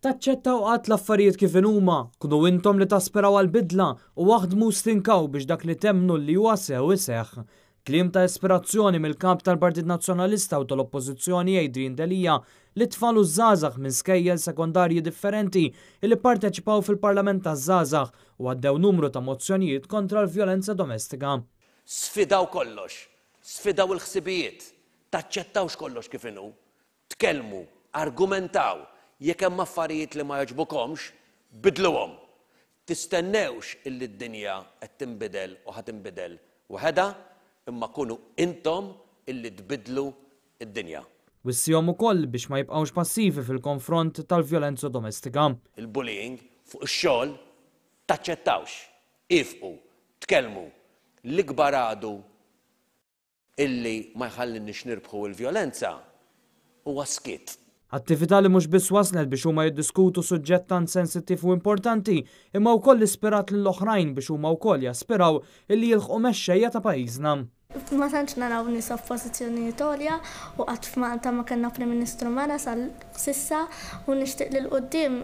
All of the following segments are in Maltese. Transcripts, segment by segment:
Taċċettaw qatt l-affarijiet kif inhuma, kunu intom li taspiraw għall-bidla u aħdmu u stinkaw biex dak li temmnu li huwa sew iseħħ. Kliem ta' ispirazzjoni mill-Kap tal-Partit Nazzjonalista u tal-Oppożizzjoni Adrian Delia lit-tfal u ż-żgħażagħ minn skejjel sekondarji differenti li pparteċipaw fil-Parlament taż-Żgħażagħ u għaddew numru ta' mozzjonijiet kontra l-vjolenza domestika. Sfidaw kollox, sfidaw il-ħsibijiet, taċċettawx kollox kif inhu, Tkellmu, argumentaw, jekk hemm affarijiet li ma jogħġbukomx, bidluhom. Tistennewx illi d-dinja qed tinbidel u ħa tinbidel waħedha, imma kunu intom illi tbiddlu d-dinja. Wissihom ukoll biex ma jibqgħux passivi fil-konfront tal-vjolenza domestika. Il-bullying fuq ix-xogħol taċċettawx. Iefqu, tkellmu. L-ikbar għadu Illi ma jħallinniex nirbħu il-vjolenza huwa s-skiet. Attività li mhux biss waslet biex huma jiddiskutu suġġett tant sensittiv u importanti, imma wkoll ispirat lil oħrajn biex huma wkoll jaspiraw illi jilħqu mexxejja ta' pajjiżna. Ma tantx naraw nisa f'pożizzjonijiet għolja u qatt f'Malta ma kellna Prim Ministru mara s'issa u nixtieq li 'l quddiem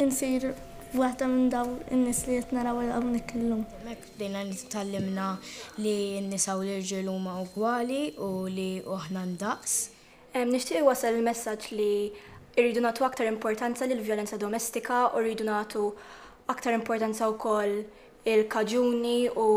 insir waħda minn dawn in-nies li qed naraw hawnhekk illum. Bdejna tgħallimna li n-nisa u l-irġiel huma ugwali u li aħna ndaqs. Nixtieq iwassal il-messaġġ li rridu nagħtu aktar importanza lill-vjolenza domestika u rridu nagħtu aktar importanza wkoll il-kaġuni u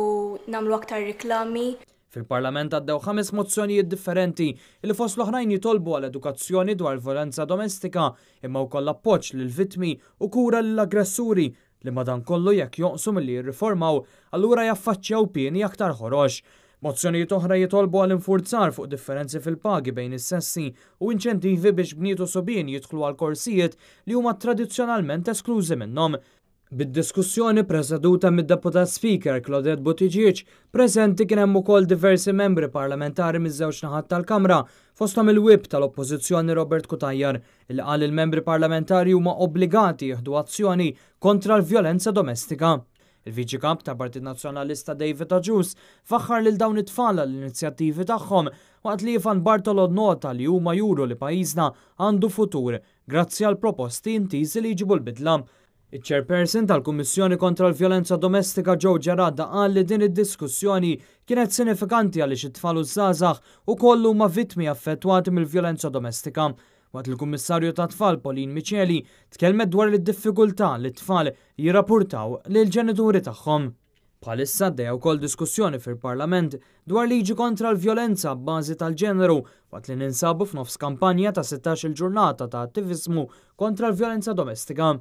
nagħmlu aktar riklami. Fil-Parlament għaddew ħames mozzjonijiet differenti li fost l-oħrajn jitolbu għal edukazzjoni dwar il-vjolenza domestika imma wkoll appoġġ lill-vittmi u kura lill-aggressuri li madankollu jekk jonqsu milli jirriformaw allura jaffaċċjaw pieni aktar ħorox. Mozzjonijiet oħra jitolbu għal infurzar fuq differenzi fil-pagi bejn is-sessi u inċentivi biex bniet u subien jidħlu għal korsijiet li huma tradizzjonalment esklużi minnhom. Bid-diskussjoni preseduta mid-Deputat Speaker Claudette Buttigieg, preżenti kien hemm ukoll diversi membri parlamentari miż-żewġ naħat tal-Kamra, fosthom il-Whip tal-Oppożizzjoni Robert Cutajar, li qal li l-membri parlamentari huma obbligati jieħdu azzjoni kontra l-vjolenza domestika. Il-Viċi Kap tal-Partit Nazzjonalista David Agius faħħar lil dawn it-tfal għall-inizjattivi tagħhom waqt li Ivan Bartolo nnota li huma juru li pajjiżna għandu futur grazzi għal proposti intiżi li jġibu l-bidla. Iċ-Chairperson tal-Kummissjoni kontra l-Vjolenza Domestika Joe Gerada qal li din id-diskussjoni kienet sinifikanti għaliex it-tfal u ż-żgħażagħ ukoll huma vittmi affettwati mill-vjolenza domestika. Waqt li l-Kummissarju tat-Tfal Pauline Miceli tkellmet dwar id-diffikultà li t-tfal jirrapurtaw lill-ġenituri tagħhom. Bħalissa għaddejja wkoll diskussjoni fil-Parlament dwar liġi kontra l-vjolenza abbażi tal-ġeneru waqt li ninsabu f'nofs kampanja ta' 16-il ġurnata ta' attiviżmu kontra l-vjolenza domestika.